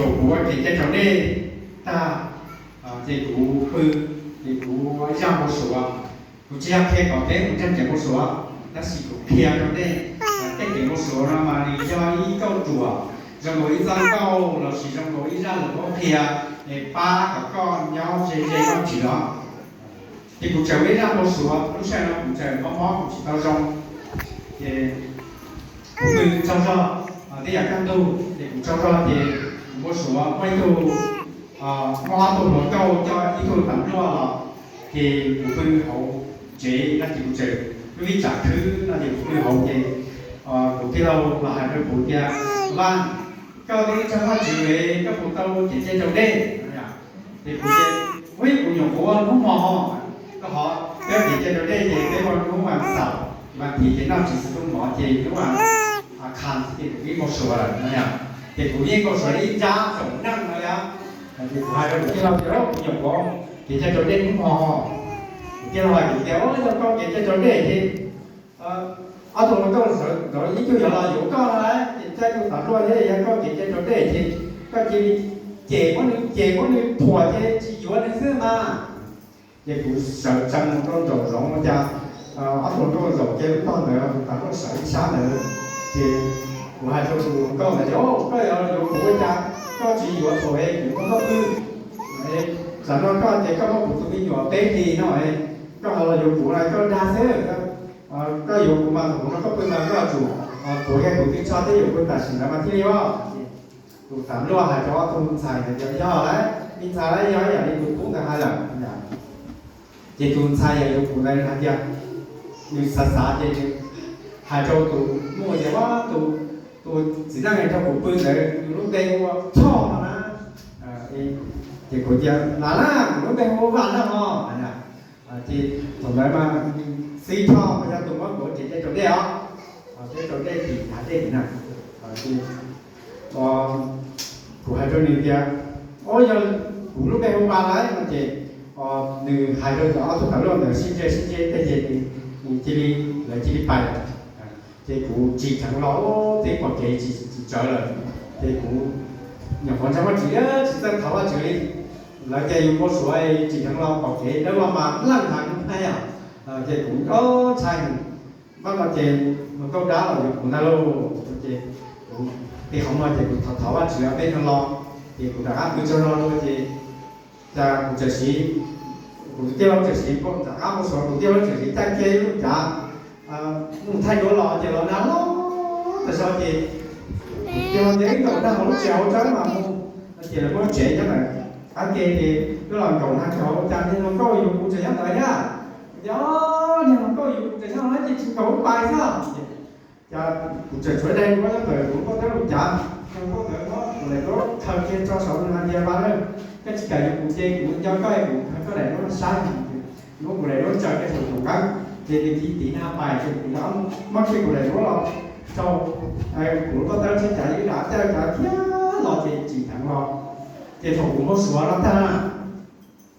Kuv ua kev cai raus dej tag, ces kuv pw, ces kuv ib zaj npau suav. Kuv tsis yog qhia kom peb mus ntseeg kev npau suav, tab sis kuv qhia rau nej, tej kev npau suav no mas nws yog ib kauj ruam, zoo nkaus ib txoj nkauj lossis zoo nkaus ib zaj lus qhia, es pab kom koj nyob ze ze Vajtswv os. Ces kuv tseem ua ib zaj npau suav, lub sij hawm no kuv tseem mob mob kuv tsis tau zoo, ces kuv pw tsaug zog, twb yog kaj ntug ces kuv tsaug zog ces kuv npau suav muaj ib tug, muaj ob tug hluas nkauj coj ib tug tam luaj los, ces kuv pw hauv tsev no ces kuv tseem, lub vij tsam khwb no ces kuv pw hauv ces kuv tij laug los hais rau kuv tias, Vaj, koj twb ntseeg Vajtswv, koj puas tau kev cai raus dej? Ces kuv tias, Ua, kuv nyuam qhuav ua hnub hmo. Koj hov, peb kev cai raus dej ces peb ua hnub vas xaum, vas thiv ces noj tsis txog hnub mov ces hnub vas khas ces kuv yeej npau suav lawm no. Ces kuv yeej npau suav ib nrab tsoom neej no yom. Ces kuv hais rau kuv tij laug tias, Kuv nyuam qhuav kev cai raus dej hnub hmo. Kuv tij laug hais kuv tias, Yog koj kev cai raus dej ces ob tug hluas nkauj ntawd ib tug yuav los yuav koj lawm, ces caij tus tam luaj thiab, yog koj kev cai raus dej ces koj cia li cem muab nws, cem muab nws thuam ces tsis yuav nws xwb mas. Ces kuv sawv tsees mus rau nraum zoov ua cas ob tug hluas nkauj zaum kiag lub tog ntawd, tus tam luaj sawv ib sab ntawd. Ces kuv hais rau tus hluas nkauj ntawd tias, Koj yuav yuav kuv ua cas? Koj tsis yuav thaum es kuv muab koj pw, tam no koj ces koj muab kuv tus me nyuam peb hlis no, koj ho los yuav kuv no koj dag xwb. Koj yuav kuv mas thaum kuv muab koj pw mas koj yuav tsum tuav kiag kuv tw tsho thiab yuav kuv tam sim ntawd mas thiaj li os. Tus tam luaj hais rau ob tug ntxhais ntawd tias, Yog lawm, me ntxhais, yog ib yam li tus tub ntawd hais lawm. Ces tus ntxhais yog yuav kuv ntawd hais tias, nws xav xav ces nws hais rau tus muam tias, Tus, tus txiv neej rau kuv pw ntawd nws lub npe hu ua Choj no na. Ces kuv tias, Lam na, kuv lub npe hu ua Vam na ho. Ces thaum ntawd mas Xib Choj mas yog tus muab kuv kev cai raus dej os, kev cai raus dej tim hav dej na. Kuv hais rau nws tias, Yog kuv lub npe hu Vam lawm no ces nws hais rau cov ob tug tam luaj ntawd sib ntsib sib ntsib tej ces nws cia li, lawv cia li pais lawm. Ces kuv tsim dheev los teb pom kev tsis tsawv lawm, ces kuv nyuam qhuav ntseeg Vajtswv tsis txawj thov Vajtswv li. Lawv tias yus npau suav tsim dheev los pom kev dawb los mas leej heev na yom. Ces kuv ntshai, npaj no ces mus nkauj dab los yuav kuv ntag lauj. Ces kuv, tej qhov no ces kuv thov thov Vajtswv peb neeg los, ces kuv rov qab pw tsaug zog dua ces cas kuv txawm siv, kuv tij laug txawm siv, rov qab mus saum kuv tij laug txawm siv caij kiag ib lub cav mus thaij duab los ces los nag los tas zog ces kuv tij laug tias, Ib nkaum nag hauv lub tsev hauv tsev mas mus, ces lawv muab tsev nyob ntawd qab ke ces twb los nkaum nag ces hauv cas niag hluas nkauj yug kuv tseem nyob ntawd thiab. Kuv tias, Niag hluas nkauj yug kuv tseem nyob no ces tsis nkaum lub pais xwb. Cas kuv tseem tshuav daim duab nyob ntawm kuv poj tawb lub cav, niag hluas nkauj ntawd muab kuv daim duab khaws kiag tso saud nws hais tias, Vam, koj tsis kam yuav kuv ces kuv nco koj es kuv khaws koj daim duab no saib. Muab kuv daim duab tsaws kiag saum nqeeb ces nws tiv tiv nag pais ces kuv rov muab kiag kuv daim duab los rau kuv lub poj tawb tsheb cav ib dav caij cav thiab los ces tsim dheev los. Ces thaum kuv npau suav no tag,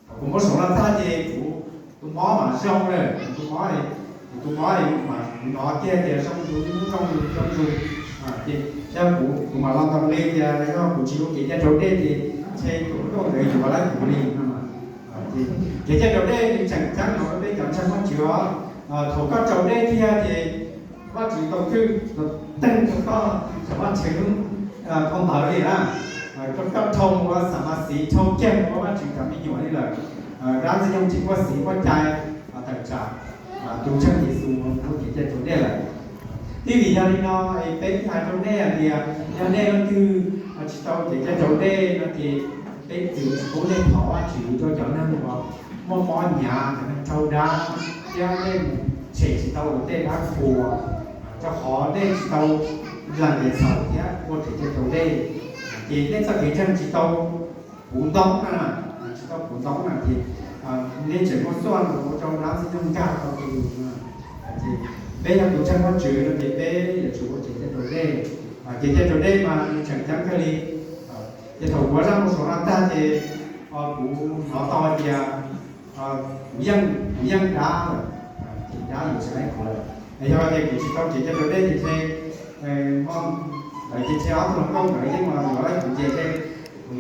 thaum kuv npau suav no tag ces kuv tus mob mas zoo lawm, kuv tus mob, kuv tus mob mas kuv hnov kiag tias zoo ntug zoo ntug zoo ntug. Ces yog kuv, kuv mam los ntoo li tias yog kuv tsis ua kev cai raus dej ces ntshe tus nkauj ntawd yuav lawv kuv li no. Kev cai raus dej nws tseem ceeb no rau peb cov ntseeg Vajtswv os. Thaum koj raus dej kiag ces Vajtswv tau thwj teeb rau koj cov vaj tshev lub koog ntawd li na. Koj dhau mus ua xam mas xiv, dhau kiag mus ua Vajtswv cov me nyuam li lawm. Dab ntxwg nyoog tsis muaj xiv muaj cai tawm tsam tus ntseeg Yexus ua kev cai raus dej lawm. Twb vim yog li no es peb thiaj hais rau nej hais tias yog nej leej twg tsis tau kev cai raus dej no ces peb txwv tsis pub nej thov Vajtswv rau cov neeg uas muaj mob hnyav, cov neeg raug dab, thiab nej mus tshem tsis tau luag tej dab qhuas, rau qhov nej tsis tau lees kev txhaum thiab ua kev cai raus dej, ces nej txoj kev ntseeg tsis tau puv ntoob na, tsis tau puv ntoob na ces nej tseem muaj xuaj ua rau dab ntxwg nyoog nkag tau tus yus. Peb yog tus ntseeg Vajtswv no ces peb yuav tsum ua kev cai raus dej. Kev cai raus dej mas nws tseem ceeb kawg li. Ces thaum kuv ua zaj npau suav no tag ces kuv hnov tau hais tias kuv yeej, kuv yeej dab lawm, ces dab yuav tsis laib kuv lawm. Yog tias kuv tsis tau kev cai raus dej ces ntshe, lawv ces ntshe ob tug hluas nkauj ntawd yeej los yuav kuv ces ntshe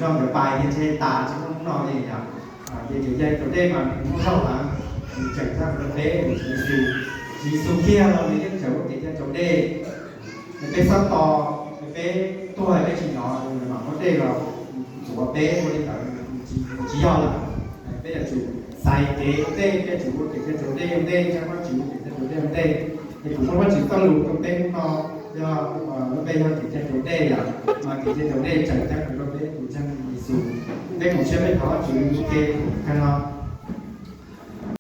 Yog nkawd pais ces ntshe tas tsis muaj hnub no li yom. Ces kev cai raus dej mas nws muaj zog heev, nws tseem tshaj plaws peb, nws tseem Yexus, Yexus kiag los nws yeej tseem ua kev cai raus dej. Nws peb xob tos, nws peb tuag peb tsis hnov nws mam muab dej los txuav peb, ua li ntawd tsis yog lawm. Peb yuav tsum xaiv kev ua ntej, peb yuav tsum ua kev cai raus dej ua ntej, ntseeg Vajtswv ua kev cai raus dej ua ntej. Ces kuv muab Vajtswv txoj lus rau peb hnub no, yog peb yog kev cai raus dej yom, mas kev cai raus dej tseem ceeb rau peb tus ntseeg Yexus. Peb koom siab peb thov Vajtswv ua ke kawg no.